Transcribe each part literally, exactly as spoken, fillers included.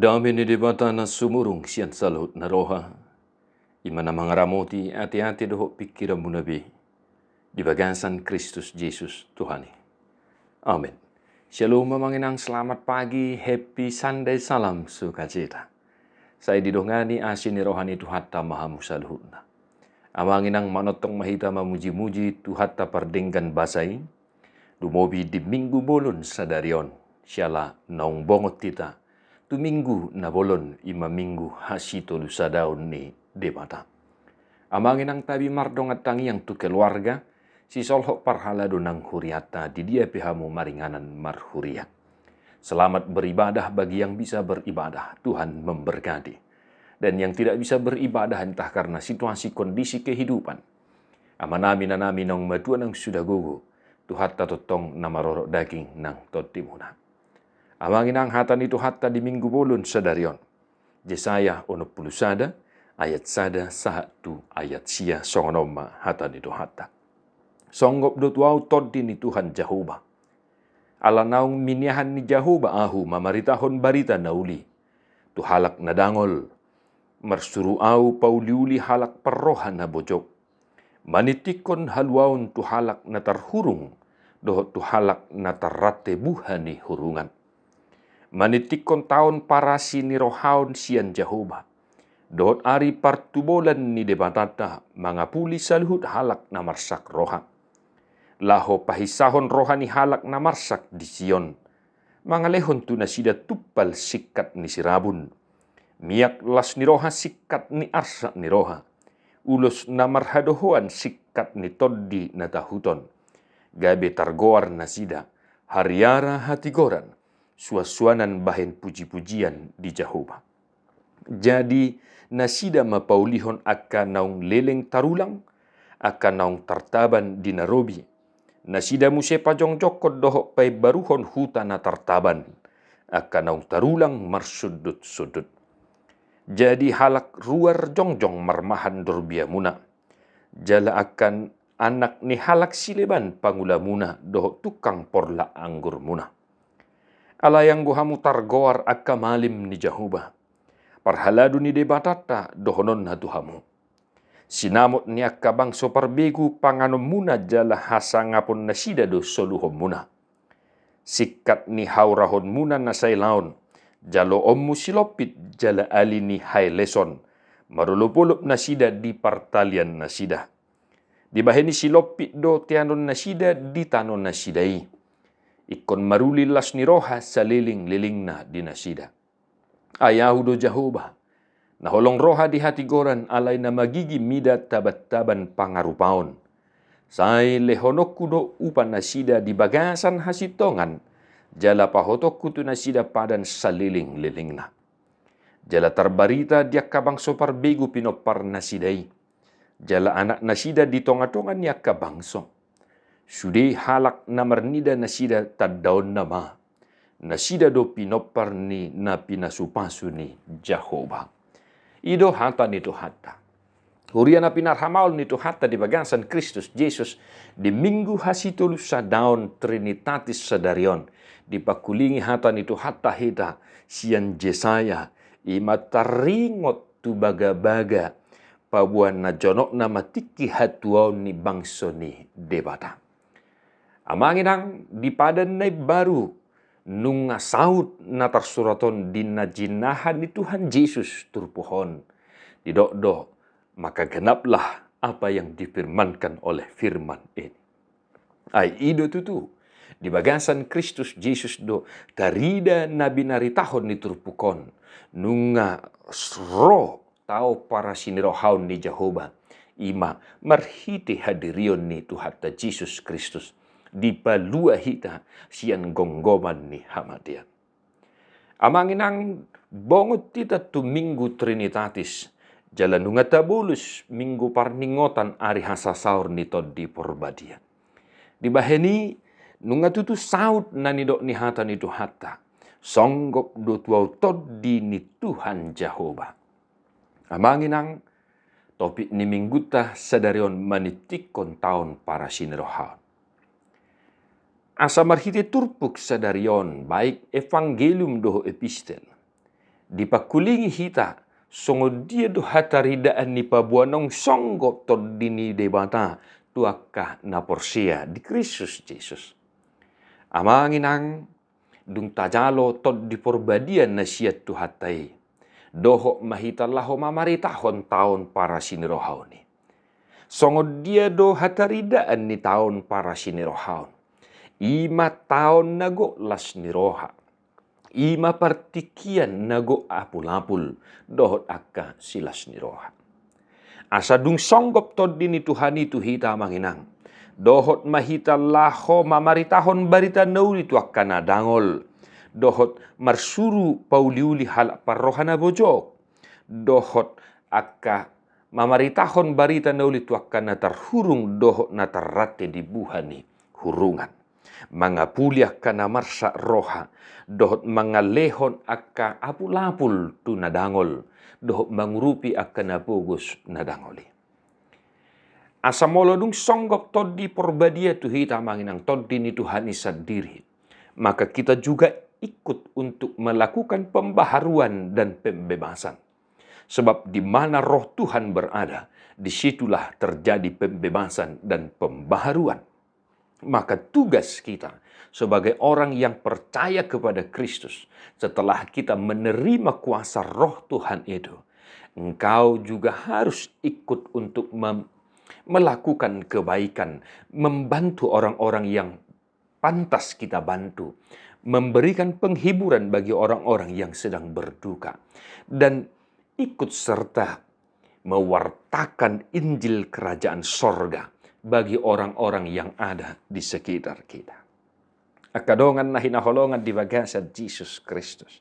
Dame ni Debata na sumurung sian saluhut na roha, i ma na mangaramoti ateate dohot pingkiranmuna be, di bagasan Kristus Jesus Tuhan i. Amen. Shalom amang inang, selamat pagi, happy Sunday, salam sukacita. Sai didongani asi ni roha ni Tuhanta ma hamu saluhutna. Amang inang, manongtong ma hita mamujimuji Tuhanta pardenggan basa i, lumobi di Minggu bolon sadari on, siala naung bongot hita tu Minggu na bolon, i ma Minggu hasitolusadaon ni Debata. Amang inang, tabi mardongan tangiang tu keluarga, sisolhot parhalado nang hurianta di dia pe hamu maringanan marhuria. Selamat beribadah bagi yang bisa beribadah, Tuhan memberkati. Dan yang tidak bisa beribadah entah karena situasi kondisi kehidupan, amanami, inanami, naung matua, naung sudah gogo, Tuhanta tongtong na marorot daging nang tondimuna. Amang inang, hata ni Tuhanta di Minggu bolon sadari on, Jesaya onom pulu sada, ayat sada sahat tu ayat sia, songon on ma hata ni Tuhanta. Songgop do tu ahu tondi ni Tuhan Jahowa. Ala naung miniahan ni Jahowa ahu mamaritahon barita na uli tu halak na dangol, marsuru ahu pauliuli halak parroha na bojok, maningtingkon haluaon tu halak na tarhurung dohot tu halak na tarrante buha ni hurungan. Maningtingkon taon parasinirohaon sian Jahowa, dohot ari partubolan ni Debatanta mangapuli saluhut halak na marsak roha. Laho pahinsahon roha ni halak na marsak di Sion, mangalehon tu nasida tumpal singkat ni sirabun, miak las ni roha singkat ni arsak ni roha, ulos na marhadohoan singkat ni tondi na tahuton, gabe targoar nasida hariara hatigoran, suansuanan bahen pujipujian di Jahowa. Jadi nasida ma paulihon angka naung leleng tarulang, angka naung tartaban di na robi. Nasida muse pajongjongkon dohot paimbaruhon huta na tartaban, angka naung tarulang marsundutsundut. Jadi halak ruar jongjong marmahan dorbiamuna, jala angka anak ni halak sileban pangulamuna dohot tukang porlak anggurmuna. Alai anggo hamu targoar angka malim ni Jahowa, parhalado ni Debatanta, dohononna tu hamu: Sinamot ni angka bangso parbegu panganonmuna jala hasangapon nasida do soluhonmuna. Singkat ni haurahonmuna na sailaon, jaloonmu silompit jala ali ni haeleson, marolopolop nasida di partalian nasida. Dibahen i silompit do teanon nasida di tano nasida i. Ingkon maruli las ni roha salelenglelengna di nasida. Ai ahu do Jahowa, na holong roha di hatigoran, alai na magigi mida tabantaban pangarupaon. Sai lehononku do upa nasida di bagasan hasintongan, jala pahotonku tu nasida padan salelenglelengna. Jala tarbarita di angka bangso parbegu pinompar nasida i, jala anak nasida di tongatonga ni angka bangso. Sude halak na marnida nasida tandaonna ma: Nasida do pinompar ni na pinasupasu ni Jahowa. I do hata ni Tuhanta. Huria na pinarhamaol ni Tuhanta di bagasan Kristus Jesus, di Minggu hasitolusadaon Trinitatis sadari on, dipangkulingi hata ni Tuhanta hita sian Jesaya, i ma taringot tu bagabaga paboa na jonok na ma tingki hatuaon ni bangso ni Debata. Amang inang, di Padan na Imbaru nunga saut na tarsurat on di na jininahan ni Tuhan Jesus turpuk on. Didok do: Maka genaplah apa yang difirmankan oleh firman ini. Ai i do tutu, di bagasan Kristus Jesus do tarida na binaritahon ni turpuk on, nunga ro tao parasinirohaon ni Jahowa, i ma marhite hadirion ni Tuhanta Jesus Kristus, dipalua hita sian gomgoman ni hamatean. Amang inang, bongot hita tu Minggu Trinitatis, jala nunga tabolus Minggu parningotan ari hasasaor ni Tondi Porbadia. Dibahen i, nunga tutu saut na nidok ni hata ni Tuhanta: Songgop do tu ahu Tondi ni Tuhan Jahowa. Amang inang, topik ni Minggunta sadari on maningtingkon taon parasinirohaon. Asa marhite turpuk sadari on, baik Evangelium dohot Epistel, dipangkulingi hita, songon dia do hataridaan ni paboa naung songgop Tondi ni Debata tu angka na porsea di Kristus Jesus. Amang inang, dung tajalo Tondi Porbadia na sian Tuhanta i, dohot ma hita laho mamaritahon taon parasi ni roha on i. Songon dia do hataridaan ni taon parasi ni roha on? I ma taon na gok las ni roha. I ma partingkian na gok apulapul dohot angka silas ni roha. Asa dung songgop Tondi ni Tuhan i tu hita, amang inang, dohot ma hita laho mamaritahon barita na uli tu angka na dangol, dohot marsuru pauliuli halak parroha na bojok, dohot angka mamaritahon barita na uli tu angka na tarhurung dohot na tarrante di buha ni hurungan, mangapuli angka na marsak roha, dohot mangalehon angka apulapul tu na dangol, dohot mangurupi angka na pogos na dangol i. Asa molo dung songgop Tondi Porbadia tu hita, amang inang, Tondi ni Tuhan i sandiri, maka kita juga ikut untuk melakukan pembaharuan dan pembebasan. Sebab di mana Roh Tuhan berada, disitulah terjadi pembebasan dan pembaharuan. Maka tugas kita sebagai orang yang percaya kepada Kristus, setelah kita menerima kuasa Roh Tuhan itu, engkau juga harus ikut untuk mem-, melakukan kebaikan, membantu orang-orang yang pantas kita bantu, memberikan penghiburan bagi orang-orang yang sedang berduka, dan ikut serta mewartakan Injil Kerajaan Sorga bagi orang-orang yang ada di sekitar kita. Angka dongan na hinaholongan di bagasan Jesus Kristus,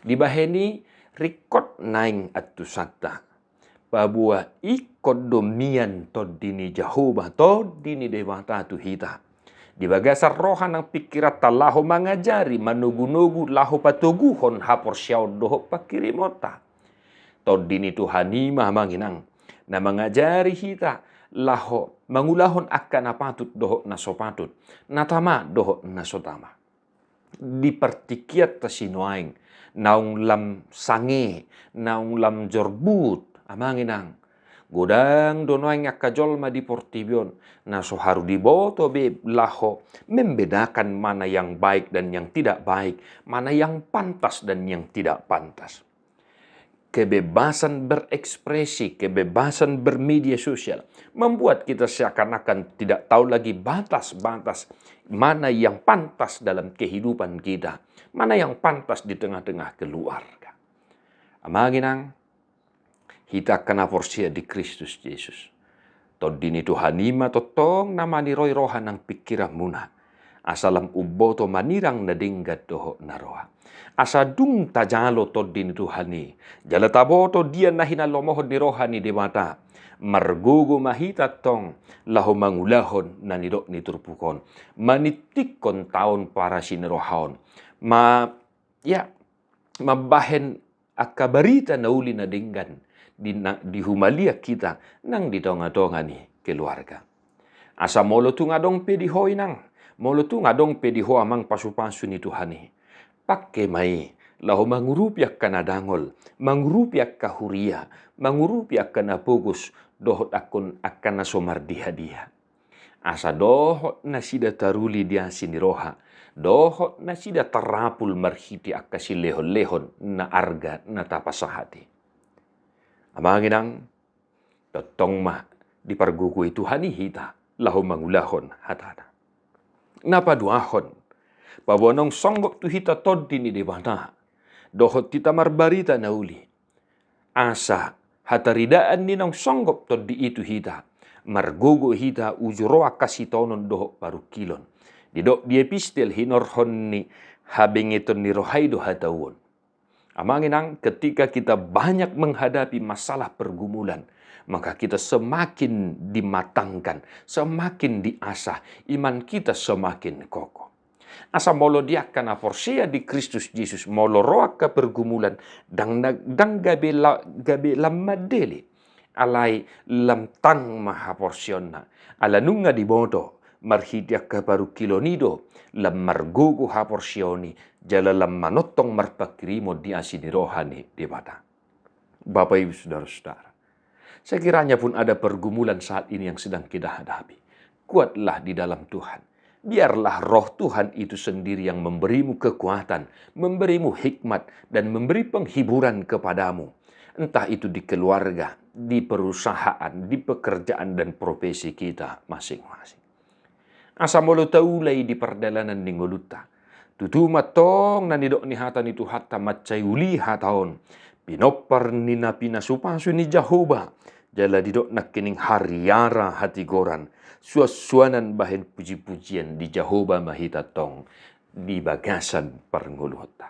dibahen i ringkot naeng antusanta, paboa ingkon do mian Tondi ni Jahowa, Tondi ni Debata tu hita. Di bagasan roha nang pingkiranta laho mangajari, manogunogu laho patoguhon haporseaon dohot pangkirimonta. Tondi ni Tuhan i ma, amang inang, na mangajari hita laho mangulahon angka na patut dohot na so patut, na tama dohot na so tama. Di partingkianta sinuaeng, naung lam sange, naung lam jorbut, amang inang, godang do nuaeng angka jolma di portibi on na so haru diboto be laho membedakan mana yang baik dan yang tidak baik, mana yang pantas dan yang tidak pantas. Kebebasan berekspresi, kebebasan bermedia sosial membuat kita seakan-akan tidak tahu lagi batas-batas mana yang pantas dalam kehidupan kita, mana yang pantas di tengah-tengah keluarga. Amang inang, hita angka na porsea di Kristus Jesus, Tondi ni Tuhan i ma tongtong na maniroi roha nang pingkiranmuna, asa lam umboto manirang na denggan dohot na roa. Asa dung tajalo Tondi ni Tuhan i, jala taboto dia na hinalomohon ni roha ni Debata, margogo ma hita tong laho mangulahon na nidok ni turpuk on, maningtinghon taon parasi ni roha on, ma, ya, mambahen angka barita na uli na denggan di na, di humaliang hita nang di tonga-tonga ni keluarga. Asa molo tung adong pe di ho inang, molo tung adong pe di ho amang pasupasu ni Tuhan i, pangke ma i laho mangurupi angka na dangol, mangurupi angka huria, mangurupi angka na pogos, dohot angkon angka na so mardiha-diha. Asa dohot nasida taruli di asi ni roha, dohot nasida tarapul marhite angka silehon-lehon na arga na tapasahat i. Amang inang, tongtong ma dipargogoi Tuhan i hita laho mangulahon hatana. Na paduahon, paboa naung songgop tu hita Tondi ni Debata, dohot hita marbarita na uli. Asa hataridaan ni naung songgop Tondi i tu hita, margogo hita uju ro angka sitaonon dohot parungkilon. Didok di epistel hinorhon ni habengeton ni roha i do hata on. Amang inang, ketika kita banyak menghadapi masalah pergumulan, maka kita semakin dimatangkan, semakin diasah, iman kita semakin kokoh. Asa molo di angka na porsea di Kristus Jesus, molo ro angka pergumulan, ndang, ndang gabe la, gabe lam mandele. Alai lam tang ma haporseaonna. Ala nunga diboto marhite angka parungkilon i do lam margogo haporseaon i jala lam manongtong marpanghirimon di asi ni roha ni Debata. Bapak Ibu saudara-saudara, sekiranya pun ada pergumulan saat ini yang sedang kita hadapi, kuatlah di dalam Tuhan. Biarlah Roh Tuhan itu sendiri yang memberimu kekuatan, memberimu hikmat, dan memberi penghiburan kepadamu. Entah itu di keluarga, di perusahaan, di pekerjaan dan profesi kita masing-masing. Asa molo taula i di pardalanan ni ngolunta, tutu ma antong na nidok ni hata ni Tuhanta mansai uli hata on, pinompar ni na pinasupasu ni Jahowa, jala didok nangkining hariara hatigoran, suansuanan bahen pujipujian di Jahowa ma hita antong di bagasan parngoluonta.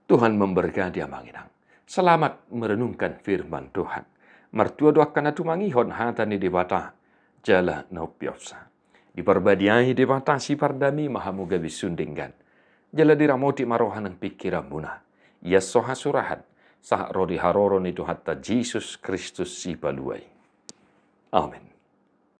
Tuhan memberkati amang inang. Selamat merenungkan firman Tuhan. Martua do angka na tumangihon hata ni Debata jala na umpeopsa. Diparbadiai Debata sipardame ma hamu gabe sun denggan. Jala diramoti ma roha nang pingkiranmuna. Ia so hasurahan, sahat ro di haroro ni Tuhanta Jesus Kristus Sipalua i. Amen.